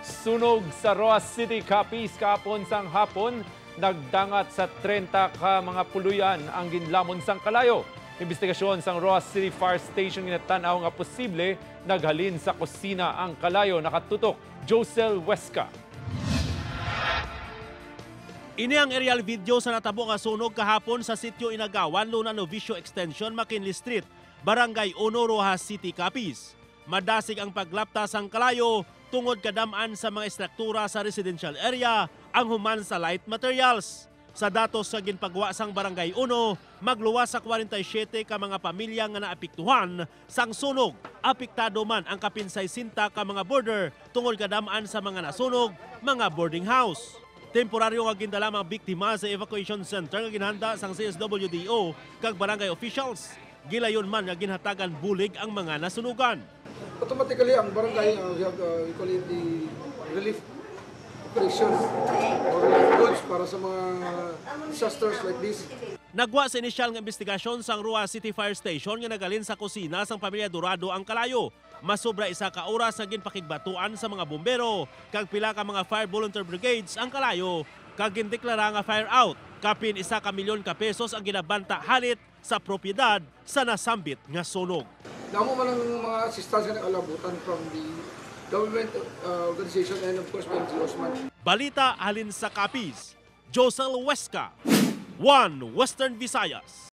Sunog sa Roxas City, Capiz kahapon sang hapon, nagdangat sa 30 ka mga puluyan ang ginlamon sang kalayo. Investigasyon sang Roxas City Fire Station, ginatan-aw nga posible naghalin sa kusina ang kalayo. Nakatutok, Josel Huesca. Ini ang aerial video sa natabo nga sunog kahapon sa Sitio Inagawan, Luna Novicio Extension, McKinley Street, Barangay Uno, Roxas City, Capiz. Madasig ang paglapta sang kalayo tungod kadam-an sa mga istruktura sa residential area ang human sa light materials. Sa datos sa ginpagwa sang Barangay Uno, magluwas sa 47 ka mga pamilya nga naapektuhan sang sunog. Apektado man ang kapin 60 ka mga boarder tungod kadam-an sa mga nasunog, mga boarding house. Temporaryo nga gindala mga biktima sa evacuation center nga ginhanda sang CSWDO kag barangay officials. Gilayon man nga ginhatagan bulig ang mga nasunugan. Automatically, ang barangay, we have, we call it the relief operation or relief goods para sa mga disasters like this. Nagwa sa inisyal nga investigasyon sang Roxas City Fire Station nga nagalin sa kusina sang pamilya Dorado ang kalayo. Masobra 1 ka oras nga ginpakigbatuan sa mga bombero kag pila ka mga fire volunteer brigades ang kalayo kag gindeklara nga fire out. Kapin 1 ka milyon ka pesos ang ginabanta halit sa propiedad sa nasambit nga sunog. Damo man ang mga assistance nga nakalabutan from the government organization and of course NGOs man. Balita halin sa Capiz, Josel Huesca, One Western Visayas.